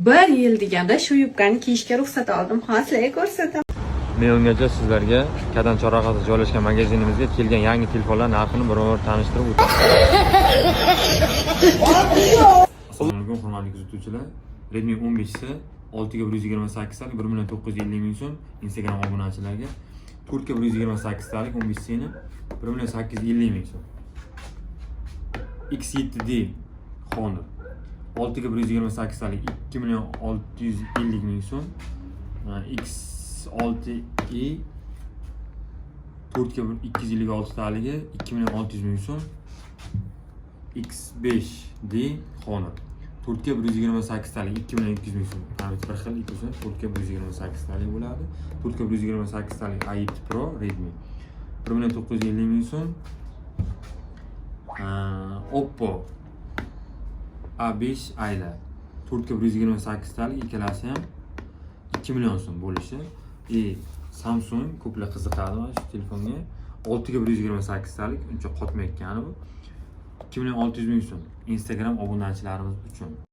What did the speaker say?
Bir yil deganda shu yubkani kiyishga ruxsat oldim. Hozir sizlarga ko'rsataman. Men ungacha sizlarga Kadan chorrahasida joylashgan magazinimizga kelgan yangi telefonlar narxini birma-bir tanishtirib o'taman. Assalomu alaykum, hurmatli kuzatuvchilar. Redmi 15 C 6 ga 128 talik 1 million 950 ming so'm Instagram obunachilarga, 4 ga 128 talik 15 Cni 1 million 850 ming so'm. X7D Honor 6 ga 128 talik 2 million 650 ming so'm. X6e 4 ga 256 taligi 2 million 600 ming so'm. X5D Honor 4 ga 128 talik 2 million 200 ming so'm. Mana bir xil ikkisi 4 ga 128 talik bo'ladi. 4 ga 128 talik A7 Pro Redmi 1 million 950 ming so'm. Oppo A5 Ayla 4 ga 128 talik ikkalasi ham 2 million so'm bo'lishi. И Samsung, ko'plar qiziqadi mana shu telefonga. 6 ga 128 talik, uncha qotmayotgani bu. 2 million 600 ming so'm Instagram obunachilarimiz uchun.